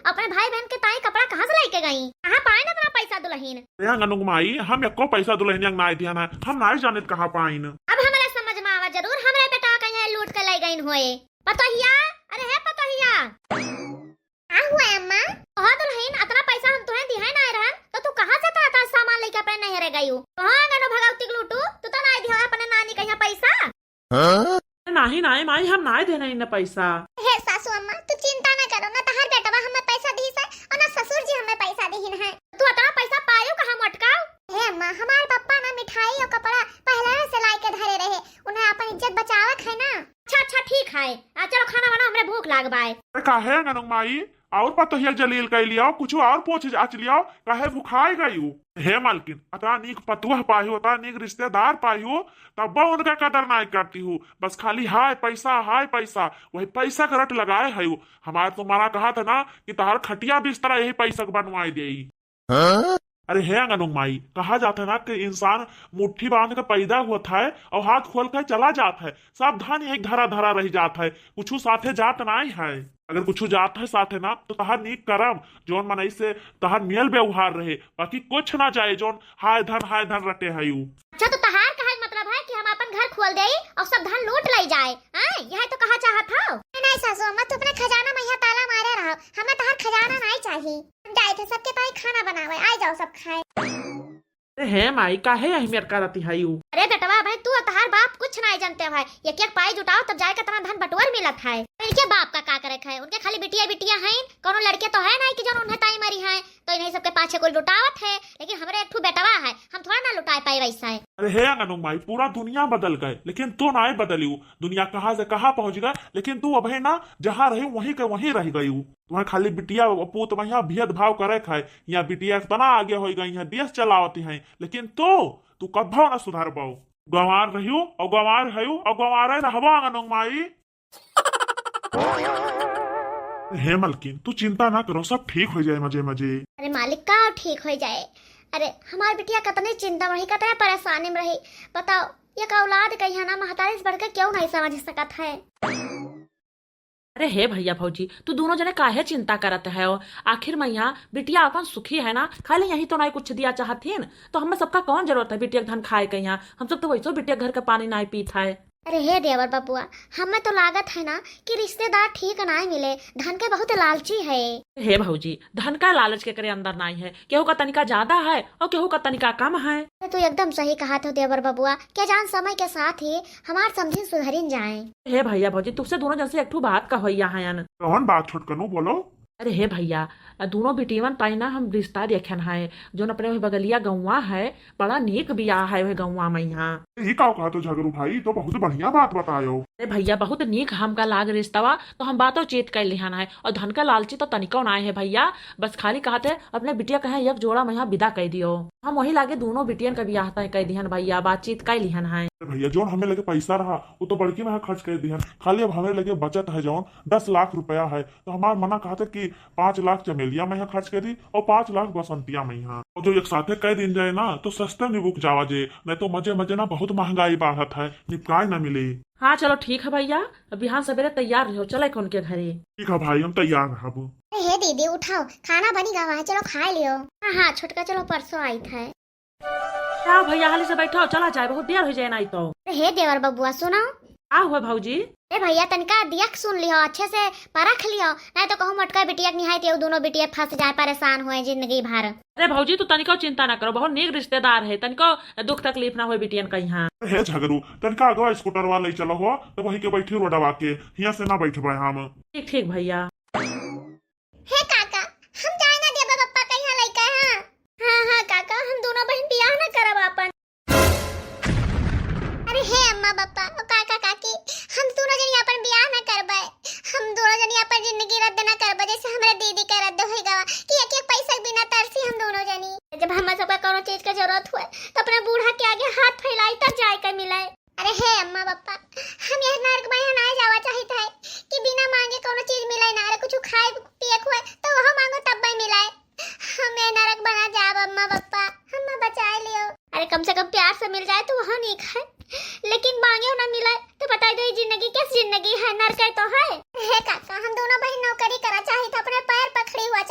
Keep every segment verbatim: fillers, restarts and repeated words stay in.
अपने भाई बहन के ताई कपड़ा कहाँ से लेके गई? कहाँ पाइन इतना पैसा दुलहिन? ए अंगनुक माई, हम एको पैसा दुलहिनिया के नाई दिहन है, हम नाई जानित कहाँ पाइन। अब हमरे समझ में आवा जरूर, हमरे बेटा कहीं लूट के ले गईन होए। पतोहिया, अरे हे पतोहिया। का हुआ अम्मा? कहा दुलहिन, इतना पैसा हम तुहे दिहे नाई रहन, तो तू कहाँ से इतना, इतना सामान लेके अपने नैहरे गई हो? कहाँ अंगनो भगवती के लूटू, तू तो नाई दिहे अपने नानी कहीं पैसा। हाँ? नाही, नाही माई, हम नाई देना इन्हें पैसा। हे सासू अम्मा, तू चिंता ना करो ना, तहार बेटवा हमें पैसा दिहिस है और ना ससुर जी हमें पैसा दिहिन है। तू इतना पैसा पायो कहाँ मोटकाऊ? हे अम्मा, हमार पप्पा ना मिठाई और कपड़ा पहले से लाई के धरे रहे, उन्हें अपन इज्जत बचावक है ना। अच्छा, अच्छा, ठीक है। आ, चलो खाना बनाओ, हमरे भूख लाग बाय। अरे काहे अंगनुक माई, और पतोहिया जलील कइ लियाओ, कुछ और पूछ जांच लियाओ, काहे भुखाए गई हो? हे मालकिन, अतना नीक पतोह पाई हो, अतना नीक रिश्तेदार पाई हो, तब उनका कदर नाई करती हो। बस खाली हाय पैसा, हाय पैसा, वही पैसा के रट लगाए है हो। हमार तो मना कहा था ना कि तहार खटिया बिस्तरा यही पैसा के बनवाए देई। हाँ? अरे हे अंगनुक माई, कहा जात है ना कि इंसान मुट्ठी बांध के पैदा होत है और हाथ खोल के चला जात है। सब धन यही धरा धरा रह जात है, कुछ साथे जात नाई है। अगर कुछ जात है साथे ना, तो तहार नीक करम, जौन मनई से तहार मेल व्यवहार रहे, बाकी कुछ ना जाए, जौन हाय धन, हाय धन रटे है उ। अच्छा, तो तहार कहे के मतलब है कि हम अपन घर खोल देई और सब धन लूट लई जाए, हैं? यह तो कहा चाहत हो? नहीं, नहीं सासू अम्मा, तू अपने खजाना में यहाँ ताला मारे रहो, हमें तहार खजाना नहीं चाहिए। हम जाए थे सबके ताई खाना बनावे, आ जाओ सब खाए। अरे हे माई, काहे अहमियत करती है यू? अरे बेटवा, भाई तू और तहार बाप कुछ नहीं जानते हो भाई। एक एक पाई जुटाओ तब जाए के इतना धन बटोर मिलत है। इनके बाप का का करे है? उनके खाली बिटिया बिटिया हैं, कोनो लड़के तो है नहीं कि जौन उन्हें ताई मरी है, तो इन्हें सबके पाछे कुल जुटावत है। लेकिन हमरे एक ठू बेटवा है, हम थोड़ा ना लुटाए पाए वैसा है। अरे हे अंगनू माई, पूरा दुनिया बदल गए लेकिन तू नाय बदलियो। दुनिया कहाँ से कहाँ पहुँच गए, लेकिन तू अबे ना जहाँ रही वहीं के वहीं रह गई। तुम्हें खाली बिटिया पूत में यहाँ भेदभाव करे खाए, यहाँ बिटिया इतना आगे हो गई है, देश चलावती है, लेकिन तू, तू कभो ना सुधर पाओ। गंवार रहियो और गंवार हयो और गंवारे रहबो अंगनू माई। हे मलकिन, तू चिंता ना करो, सब ठीक हो जाए मजे मजे। अरे मालिक, का ठीक हो जाए? अरे हमार बिटिया कतने चिंता में रही, कतने परेशानी में रही। बताओ, एक औलाद कहिया ना महतारी से बढ़ के क्यों नहीं समझ सकत है। अरे हे भैया भौजी, तू दोनों जने काहे चिंता करत है हो? आखिर में यहाँ बिटिया अपन सुखी है ना, खाली यही तो नहीं कुछ दिया चाहतीन, तो हमें सबका कौन जरूरत है बिटिया के धन खाए के? यहाँ हम सब तो वैसो बिटिया घर के पानी नहीं पीत है। अरे हे देवर बबुआ, हमें तो लागत है ना कि रिश्तेदार ठीक नाय मिले, धन के बहुत लालची है। हे भौजी, धन का लालच के करे अंदर नाय है, केहू का तनिका ज्यादा है और केहू का तनिका कम है। अरे तू एकदम सही कहत हो देवर बबुआ, क्या जान समय के साथ ही हमार समझिन सुधरिन जाए। हे भैया भौजी, तुमसे दोनों जन से एक ठो बात कहोइया है। कौन बात छोटकनू, बोलो। अरे हे भैया, अ, दोनों बिटियवन ताई ना हम रिश्ता देखन है, जोन अपने वही बगलिया गौवा है, बड़ा नीक बियाह है वही गौवा में यहाँ। ई का कहत हो झगरू भाई, ई तो बहुत बढ़िया बात बतायो। अरे भैया, बहुत नीक हमका लाग रिश्तवा, तो हम बातों चीत कर लिहन है। और धन का लालची तो तनिको ना है भैया, बस खाली कहते अपने बिटिया कहे एक जोड़ा में यहाँ विदा कर दियो। हम वही लागे दोनों बिटियन का बियाह तय कर दिहन भैया, बातचीत कर लिहन है। अरे भैया, जोन हमें लगे पैसा रहा, वो तो बड़की में खर्च कर दिहन, खाली अब हमें लगे बचत है जोन दस लाख रुपया है, तो हमार मना कहते कि पाँच लाख चमेलिया में यहाँ खर्च कर दी और पाँच लाख बसंतिया में यहाँ। और जो एक साथे कह दिन जाए ना, तो सस्ते निबुक जावा जे, नहीं तो मजे मजे ना बहुत महंगाई बढ़त है, निपकाए ना मिली। हाँ, चलो ठीक है भैया, अब बिहान सवेरे तैयार रहो, चले कौन के घरे। ठीक है भाई, हम तैयार रहब। अरे हे दीदी, उठाओ, खाना बनी गवा है, चलो खा लियो। हाँ, हाँ, छोटका, चलो परसों आई थे। क्या भैया, हाली से बैठो, चला जाए, बहुत देर हो जाए नहीं तो। अरे हे देवर बबुआ, सुनो। का हुआ भौजी? ए भैया, तनिका दियक सुन लियो, अच्छे से परख लियो, नहीं तो कहूँ मोटका बिटिया के निहायत ये दोनों बिटिया फंस जाए, परेशान हुए जिंदगी भर। अरे भौजी, तू तनिको चिंता ना करो, बहुत नीक रिश्तेदार है, तनिको दुख तकलीफ ना होए बिटियन का यहाँ। हे झगरू, तनिका अगवा स्कूटरवा ले चलो हो, तो वही के बैठी रोडवा के, हियाँ से ना बैठबे हम। ठीक, ठीक भैया। हे काका, हम जाए ना देबे पप्पा के यहाँ लइका, हाँ? हाँ, हाँ काका, हम दोनों बहिन बियाह ना करब आपन। अरे हे अम्मा पप्पा, ओ काका काकी, हम दोनों जनी आपन बियाह ना करबे। हम दोनों जनी आपन जिंदगी रद्द ना करबे, जैसे हमरे दीदी के रद्द होई गवा कि एक एक पैसा के बिना तरसी हम दोनों जनी। जब हमारे सबका कोनो चीज के जरूरत हुए, तो अपने बूढ़ा के आगे हाथ फैलाई, तब जाए के मिले। अरे हे अम्मा पप्पा, हम यह नरक में यहाँ ना जावा चाहित है कि बिना मांगे कोनो चीज मिले ना, अरे कुछ खाए पिए के हुए तो वह मांगो तब भी मिले। हम यह नरक बना जाब अम्मा पप्पा, हमें बचाए लियो। अरे कम से कम प्यार से मिल जाए तो वह नीक है, लेकिन मांगे ना मिले तो बताई दो, ये जिंदगी कैसी जिंदगी है, नरक तो है। हे काका, हम दोनों बहिन नौकरी करा चाहित है, अपने पैर पर खड़ी हुआ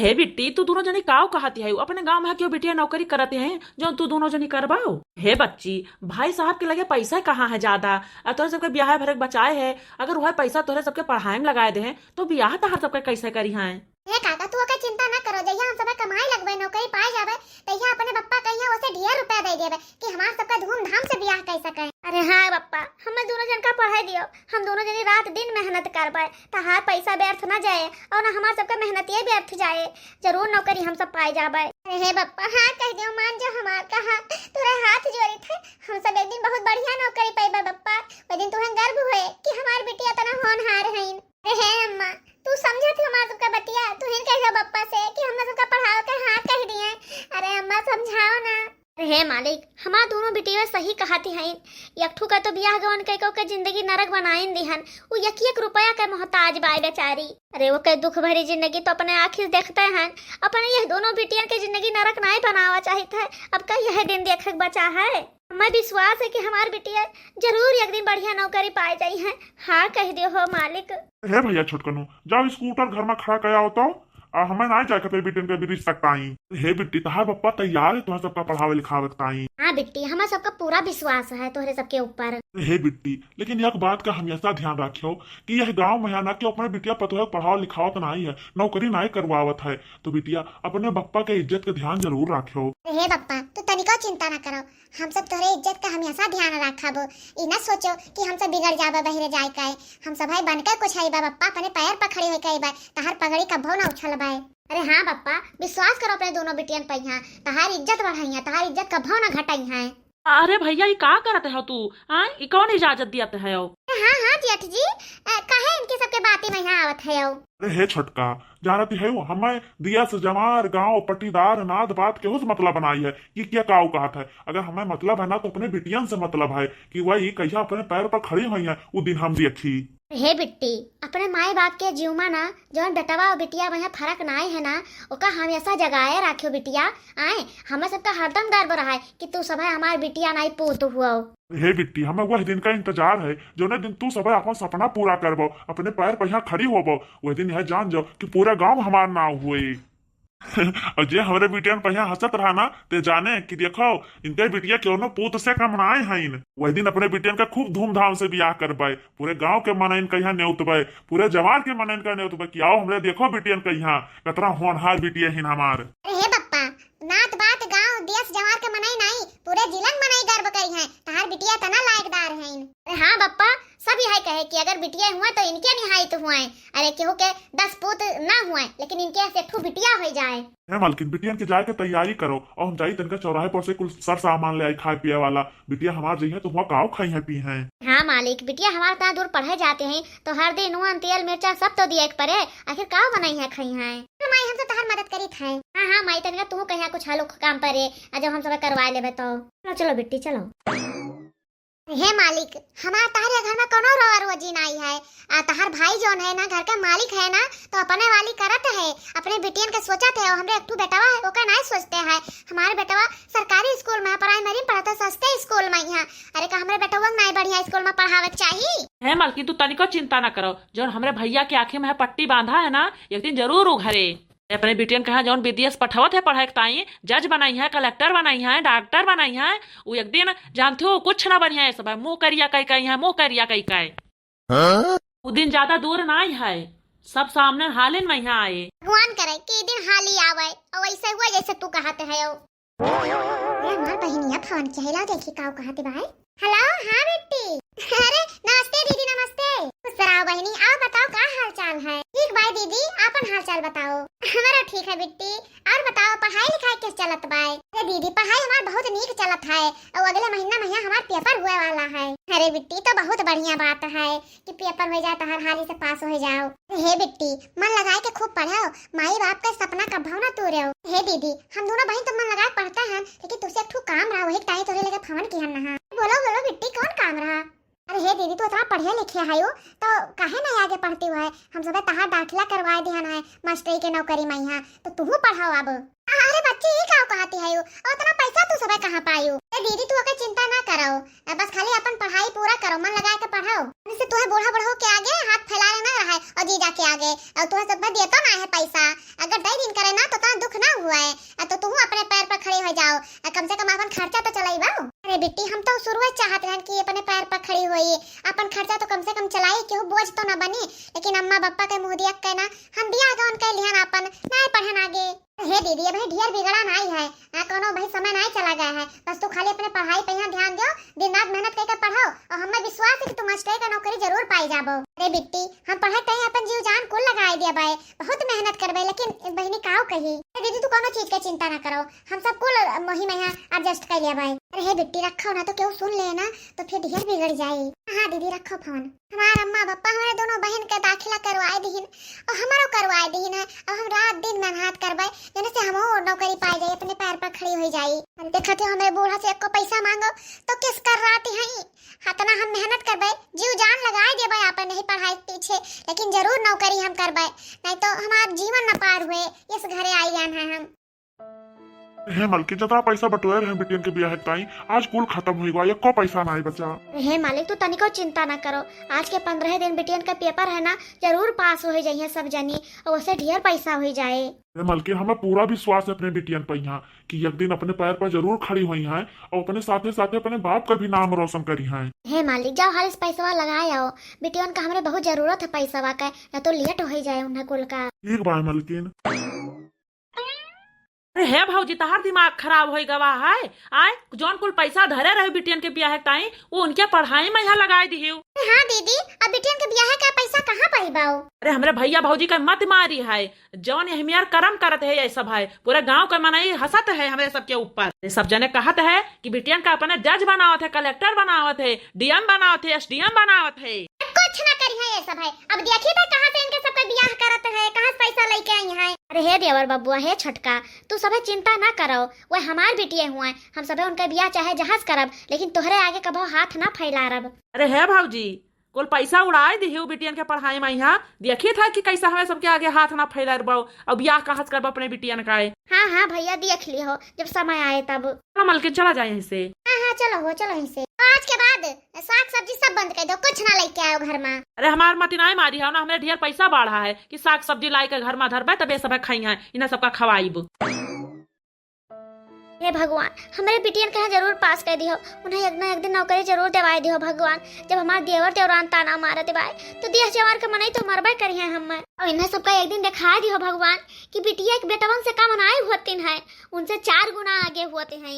हे बिट्टी, तू दोनों जनी काव कहती है? अपने गाँव में केहू बिटिया नौकरी करत है जौन तू दोनों जनी करबाओ? हे बच्ची, भाई साहब के लगे पैसा कहाँ है ज्यादा? और तोहरे सबके ब्याह भरे के बचाए है, अगर वह पैसा तोहरे सबके पढ़ाई में लगाए दे हैं तो ब्याह तहार सबके कैसे करी हैं? हे काका, तू ओकर चिंता ना करो, जहिया हम सबे कमाए लगबे, नौकरी पाए जाबे, तहिया अपने बप्पा कहिया ओसे ढेर रुपया दे देबे कि हमार सबका धूमधाम से बियाह कर सके। अरे हाँ बप्पा, हमें दोनों जन का पढ़ाई दियो, हम दोनों जनी रात दिन मेहनत करबे, तहार पैसा व्यर्थ ना जाए और ना हमार सबका मेहनतिये व्यर्थ जाए, जरूर नौकरी हम सब पाए जाबे। अरे हे बप्पा, हाँ कह दियो, मान जो हमार कहा, तोरे हाथ जोड़ी थे, हम सब एक दिन बहुत बढ़िया नौकरी पाइबे बप्पा, वो दिन तुम्हें गर्व होए कि हमार बिटिया तना होनहार हईन। अरे हे अम्मा, तू समझत हो हमार सबका बतिया, तू ही कह दो बप्पा से कि हमरा सबका पढ़ाओ के हाँ कह दिए। अरे अम्मा समझाओ ना। अरे हे मालिक, हमार दोनों बिटिया सही कहती हैं। एक ठू का तो बियाह गवन कह के ओके जिंदगी नरक बनाइन दिहन। उ एक एक रुपया के मोहताज बाय बेचारी। अरे ओके दुख भरी जिंदगी तो अपने आँखी से देखते हैं, अपने यह दोनों बिटियन के जिंदगी नरक नाई बनावा चाहित है। अब का यह दिन देखे के बचा है? हमें विश्वास है कि हमार बिटिया जरूर एक दिन बढ़िया नौकरी पाए जाई है। हाँ कह दियो हो मालिक। हे भैया छोटकनो, जाओ स्कूटर घर में खड़ा कया होता, आ हमें ना जाए के बिटियन के बिरिश तक ताई। हे बिट्टी, तहार पप्पा तैयार है तोहर सबका पढ़ावे लिखावे के ताई। हाँ बिट्टी, हमार सबका पूरा विश्वास है तोहरे सबके ऊपर। हे बिट्टी, लेकिन एक बात का हमेशा ध्यान रखियो कि यह गांव में है ना कि अपने बिटिया पतोह के पढ़ावत लिखावत नाई है, नौकरी नाई करवावत है, तो बिटिया अपने बप्पा के इज्जत के ध्यान जरूर रखियो। हे बप्पा, तू तनिको चिंता ना करो, हम सब तोहरे इज्जत का हमेशा ध्यान रखब। ई ना सोचो कि हम सब बिगड़ जाबे बहरे जाए के। हम सब है बन के कुछ है बा बप्पा, अपने पैर पर खड़े होके बा, तहार पगड़ी कभो ना उछलबे। अरे हाँ बप्पा, विश्वास करो अपने दोनों बिटियन पे यहाँ, तहार इज्जत बढ़ाई है, तहार इज्जत कभो ना घटाई है। अरे भैया, ई का करत हो तू? आ, ई कौन इजाजत दियत है? हाँ हाँ जेठ जी, अ, काहे इनके सबके बातें में यहाँ आवत है? अरे हे छोटका, जानती है वो, हमें दियस जवार गांव पट्टीदार नाद बात केहू से मतलब बनाई है कि क्या काऊ कहत है। अगर हमें मतलब है ना तो अपने बिटियन से मतलब है कि वही कहिया अपने पैर पर खड़ी हुई है, वो दिन हम देखी। हे बिट्टी, अपने माई बाप के जीव में ना जौन बेटवा और बिटिया में फर्क नाई है ना, ओका हमेशा जगाए राखियो बिटिया। आए, हमें सबका हरदम गर्व रहा है कि तू सब है हमार बिटिया नाई पूत हुआ। हे बिट्टी, हमें वह दिन का इंतजार है जौने दिन तू सब अपन सपना पूरा करबो, अपने पैर पर यहाँ खड़ी होबो। वह दिन यह जान जाओ कि पूरा गांव हमार नाव हुए। और जे हमरे बिटियन पर यहाँ हंसत रहा ना, ते जाने कि देखो, इनके बिटिया केवनो पूत से कम नाय हईन। वह दिन अपने बिटियन का खूब धूमधाम से बियाह करबे, पूरे गांव के मनइन का यहाँ नेउतबे, पूरे जवार के मनइन का नेउतबे कि आओ हमरे देखो बिटियन का यहाँ, कतरा होनहार बिटिया हिन हमार। अरे हे बप्पा, नात बात गांव देश जवार के मनई नाई, पूरे जिलन मनई गर्व करी हैं, तहार बिटिया तना लायकदार हैं। अरे हाँ बप्पा, सब यही कहे कि अगर बिटिया हुआ तो इनके निहायत हुआ है। अरे केहू के दस पूत ना हुआ है, लेकिन इनके से ठू बिटिया हो जाए। हे मालकिन, बिटियन के जाए के तैयारी करो और हम जाई तनका चौराहे पर से कुल सर सामान ले आई खाए पिए वाला। बिटिया हमार जइहे तो हुआ काव खाई है पी हैं। हाँ मालिक, बिटिया हमार तना दूर पढ़े जाते हैं तो हर दिन नून तेल मिर्चा सब तो दिए के पड़े, आखिर काव बनाई है खाई हैं। माई, हम तो तहार मदद करी थे। हाँ हाँ माई, तनिका तू कहिया कुछ हलुक काम परे, आ जब हम सब करवा लेबे तो। चलो चलो बिट्टी चलो। हे मालिक, हमार तहरे घर में कोनो रोआ रोजी नाई है। आ तहार भाई जौन है ना, घर के मालिक है ना, तो अपने वाली करत है, अपने बिटियन के सोचत है। और हमरे एक ठू बेटवा है, ओका नाई सोचते है। हमारे बेटवा सरकारी स्कूल में है, प्राइमरी में पढ़त है, सस्ते स्कूल में यहाँ। अरे का हमरे बेटवा के नाई बढ़िया स्कूल में पढ़ावे के चाही? हे मालकिन, तू तनिको चिंता ना करो, जौन हमरे भैया के आँखी में है पट्टी बांधा है ना, एक दिन जरूर उघरे। अपने बिटियन कहा जौन विदेश पठावत है पढ़ाई के ताई, जज बनाई है, कलेक्टर बनाई है, डॉक्टर बनाई है, उ एक दिन जानते हो कुछ ना बनिया है, सब है मुंह करिया कई कई है, मुंह करिया कई कई। हाँ? उ दिन ज्यादा दूर ना है, सब सामने हालिन में यहाँ आए। भगवान करे कि ई दिन हाली आवे और वैसे हुआ जैसे तू कहते है। अरे हमार बहिनिया फोन किया है, लाओ देखी काऊ कहत बाय। हेलो, हाँ बेटी। अरे नमस्ते दीदी, नमस्ते। खुश रहो बहिनी, आओ बताओ का हाल चाल है? ठीक बाय दीदी, आपन हाल चाल बताओ। हमारा ठीक है बिट्टी। और बताओ पढ़ाई लिखाई कैसे चलत बाय? अरे दीदी पढ़ाई हमार बहुत नीक चलत है और अगले महीना में हमार पेपर हुए वाला है। अरे बिट्टी तो बहुत बढ़िया बात है। कि पेपर हो जाए, तहार हाली से पास हो जाओ। हे बिट्टी, मन लगाए के खूब पढ़ो, माई बाप के सपना कभो ना तोड़ो। हे दीदी, हम दोनों बहिन तो मन लगाए पढ़ते हैं, लेकिन तुझसे एक ठो काम रहा, वही ताई तोरे लगे फोन किहन नहा। बोलो, बोलो बिट्टी, कौन काम रहा? अरे हे दीदी, तू इतना पढ़े लिखे है, तो काहे नहीं आगे पढ़ती हुआ है? हम सब तहार दाखिला करवाए दिहन है मास्टरी के नौकरी में यहाँ, तो तू पढ़ो अब। अरे बच्ची, ई का कहती है? और इतना पैसा तू सब कहाँ पायो? ए दीदी, तू ओके चिंता ना करो, बस खाली अपन पढ़ाई पूरा करो, मन लगा के पढ़ो। से तुहे बूढ़ा बूढ़ो के आगे हाथ फैलाए ना रहे और जीजा के आगे, और तुहे सब में दिए तो ना है पैसा। अगर दे दिन करे ना तो तना दुख ना हुए, आ तो तुहू अपने पैर पर खड़ी हो जाओ, आ कम से कम अपन खर्चा तो चलाइबो। अरे बिट्टी, हम तो शुरू से चाहत रहन कि अपने पैर पर खड़ी होई, अपन खर्चा तो कम से कम चलाई, केहू बोझ तो ना बनी। लेकिन अम्मा बप्पा के मुँह दिया के ना हम बियाह जौन कर लिहन अपन, ना पढ़न आगे। हे दीदी, अबही ढेर बिगड़ा नाई है, आ कोनो भाई समय नाई चला गया है, बस तू खाली अपने पढ़ाई पे यहाँ ध्यान दियो, दिन रात मेहनत करके पढ़ो, और हमें विश्वास है कि तू मास्टर का नौकरी जरूर पाई जाबो। अरे बिट्टी, हम पढ़े टाइम अपन जीव जान कुल लगाए दिया बाय, बहुत मेहनत करबे, लेकिन बहिनी काव कही। अरे दीदी, तू कोनो चीज के चिंता ना करो, हम सब कुल मोही में यहाँ एडजस्ट कर लिया बाय। अरे हे बिट्टी, रखो ना तो केहू सुन ले ना, तो फिर ढेर बिगड़ जाई। हाँ दीदी, रखो फोन। हमार अम्मा पापा हमरे दोनों बहन के दाखिला करवाए दिहिन और हमरो करवाए दिहिन है। अब हम रात दिन मेहनत करबे, जने से हमहू नौकरी पाए जाई, अपने पैर पर खड़ी हो जाई। अरे देखत हो, हमरे बूढ़ा से एको पैसा मांगो तो किस कर रात हई, हतना हम मेहनत करबे, जीव जान लगाए देबे अपन यही पढ़ाई के पीछे, लेकिन जरूर नौकरी हम करबे, नहीं तो हमार जीवन न पार हुए, इस घरे आई जान है हम। हे मलकिन, जतना पैसा बटोरे रहे बिटियन के बियाह के ताई, आज कुल खत्म हुई गवा, एको पैसा नाई बचा। हे मालिक, तू तनिको चिंता ना करो, आज के पंद्रह दिन बिटियन का पेपर है ना, जरूर पास हो जाइए सब जनी, और उसे ढेर पैसा हो जाए। हे मलकिन, हमें पूरा विश्वास है अपने बिटियन पर यहाँ कि एक दिन अपने पैर पर जरूर खड़ी हुई हैं और अपने साथे साथे अपने बाप का भी नाम रोशन करी हैं। हे मालिक, जाओ हाल इस पैसवा लगाए आओ, बिटियन का हमरे बहुत जरूरत है पैसवा का, ना तो लेट हो जाए उन्हें कुल का। ठीक बा मलकिन। अरे हे भौजी, तहार दिमाग खराब होइ गवा है। आय, जौन कुल पैसा धरे रहे बिटियन के बियाह के ताई, वो उनके पढ़ाई में यहाँ लगाए दिहियो। अरे हाँ दीदी, अब बिटियन के बियाह का पैसा कहाँ पाई बाऊ? अरे हमरे भैया भौजी का मत मारी है, जौन यही मेर करम करत है ये सब है, पूरे गांव का मनई हंसत है हमरे सबके ऊपर। ये सब जने कहत है कि बिटियन का अपने जज बनावत है, कलेक्टर बनावत है, डीएम बनावत है, एसडीएम बनावत है। कुछ ना करी है ये सब है। अब देखी तो कहाँ से इनके सबका बियाह करत है, कहाँ से पैसा लेके आई है। अरे हे देवर बबुआ, हे छोटका, तू सभे चिंता ना करो, वह हमार बिटिये हुए, हम सभे उनका बियाह चाहे जहाँ से करब, लेकिन तोहरे आगे कबो हाथ ना फैलारब। अरे हे भौजी, कुल पैसा उड़ाए दिहियो बिटियन के पढ़ाई में यहाँ, देखी था कि कैसा हमें सबके आगे हाथ ना फैलारबो, अब बियाह कहाँ से करबो अपने बिटियन का है। हाँ हाँ भैया, देख लियो जब समय आए तब। चलो मलकिन, चला जाए यहीं से। हाँ हाँ, चलो हो, चलो यहीं से। आज के बाद साग सब्जी सब बंद कर दो, कुछ ना लेके आओ घर में। अरे हमार मती नाई मारी है ना, हमरे ढेर पैसा बाढ़ा है कि साग सब्जी लाई के घर में धरबे तबे सब खाई हैं, इन्हें सबका खवाईब। हे भगवान, हमरे बिटियन के यहाँ जरूर पास कर दिहो, उन्हें एक ना एक दिन नौकरी जरूर देवाए दिहो भगवान। जब हमार देवर देवरान ताना मारत बाए तो देह जवार के मनई तो मरबे करी है हम, और इन्हें सबका एक दिन दिखाए दिहो भगवान कि बिटिया के बेटवन से कम नाई होतिन है, उनसे चार गुना आगे होते हैं।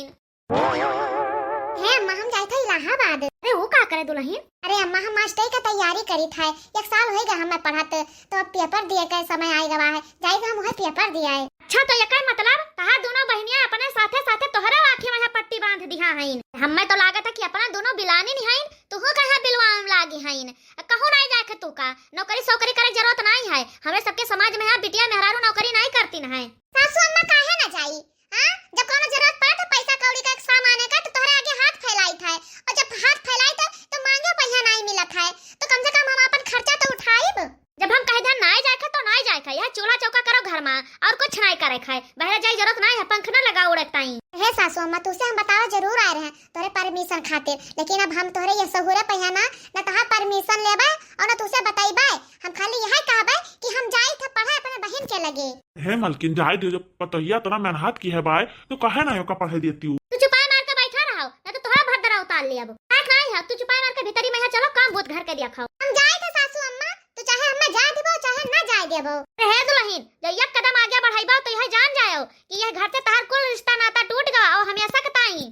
हे अम्मा, हम जाए थे इलाहाबाद। अरे वो का करे दुल्हन? अरे अम्मा, हम मास्टरी का तैयारी करी था, एक साल होइगा हमें पढ़त, तो अब पेपर दिए के समय आए गवा है, जाइगा हम वही पेपर दिए आए। अच्छा, तो एकर मतलब तहार दोनों बहिनिया अपने साथे साथे तोहरे आँखी में यहाँ पट्टी बांध दिहा हईन। हमें तो लागत है कि अपना दोनों बिलानी नहीं हईन, तुहू का यहाँ बिलवा लागी हईन। कहूँ नहीं जाए के तू का, नौकरी सौकरी करे के जरूरत नहीं है। हमरे सबके समाज में यहाँ बिटिया मेहरारू नौकरी नहीं करती न है। सासू अम्मा काहे ना जाई? हाँ, जब कोनो जरूरत पड़त है पैसा कौड़ी का, एक सामान का, तो तोहरे आगे हाथ फैलाइत है, और जब हाथ फैलाइत है तो मांगे पैसा नहीं मिलत है, तो कम से कम हम अपन खर्चा तो उठाइब। जब हम कह देन नाई जाए के तो नाई जाए के, यह चूल्हा चौका करो घर में, और कुछ नाई करे के है। बहरे जाए जरूरत नाई है, पंख ना लगा उड़े ताई। हे सासू अम्मा, तुसे हम बतावा जरूर आए रहे तोहरे परमिशन खातिर, लेकिन अब हम तोहरे ये सहूरे पहिया ना, न तहार परमिशन लेबे और न तुसे बतैबे। हम खाली यह कहबे कि हम जाई थे पढ़े अपने बहिन के लगे। हे मलकिन, जाए दे, जब पतोहिया इतना मेहनत की है बाय, तो काहे ना ओका पढ़े देती हूँ? तू चुपाए मार के बैठा रहो, ना तो तोहरा भर दरा उतार ले अब। बात नहीं है, तू चुपाए मार के भीतरी में है, चलो काम बूत घर के दिया खाओ। हम जाए थे सासू अम्मा, तू चाहे हमें जाए देबो, चाहे ना जाए देबो। अरे हे दुल्हन, जो एक कदम आगे बढ़ाइबो तो यह जान जाओ कि यह घर से तहार कुल रिश्ता नाता टूट गवा और हमेशा के ताई।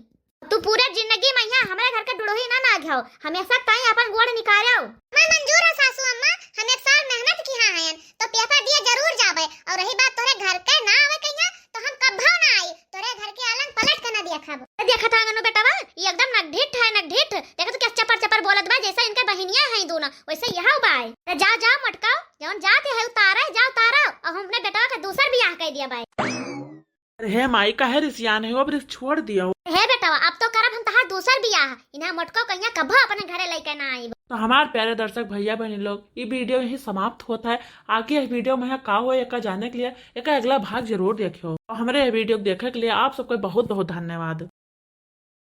तू पूरे जिंदगी में यहाँ हमरे घर के डुड़ोही ना ना घ्याओ, हमेशा ताई अपन गोड़ निकारो। मैं मंजूर है सासू अम्मा, हम एक साल मेहनत किहा हयन, तो पेपर दिए जरूर जाबे। और रही बात तोहरे घर के ना आवे के यहाँ, तो हम कब्बो ना आई, तोहरे घर के अलंग पलट के ना देखब। ए, देखत है अंगनू बेटवा, ये एकदम नगढिठ है, नगढिठ। देखत हो क्या चपर चपर बोलत बा, जैसे इनके बहिनिया है दोनों, वैसे यह बाय। अरे जाओ, जाओ मटकाओ, जौन जाते है उतारे, जाओ उतारो। और हम अपने बेटवा का दूसर बियाह कर दिया बाय। अरे हे माई, काहे रिसियान है, अब रिस छोड़ दियो। हे बेटवा, अब तो करब हम तहार दूसर बियाह। इन्हा मोटको कहिया कभो अपने घरे लेके ना आइब। तो हमार प्यारे दर्शक भैया बहनी लोग, ई वीडियो यहीं समाप्त होत है। आगे यह वीडियो में का होए, एका जाने के लिए एका अगला भाग जरूर देखियो। और हमरे यह वीडियो देखे के लिए आप सबको बहुत बहुत धन्यवाद।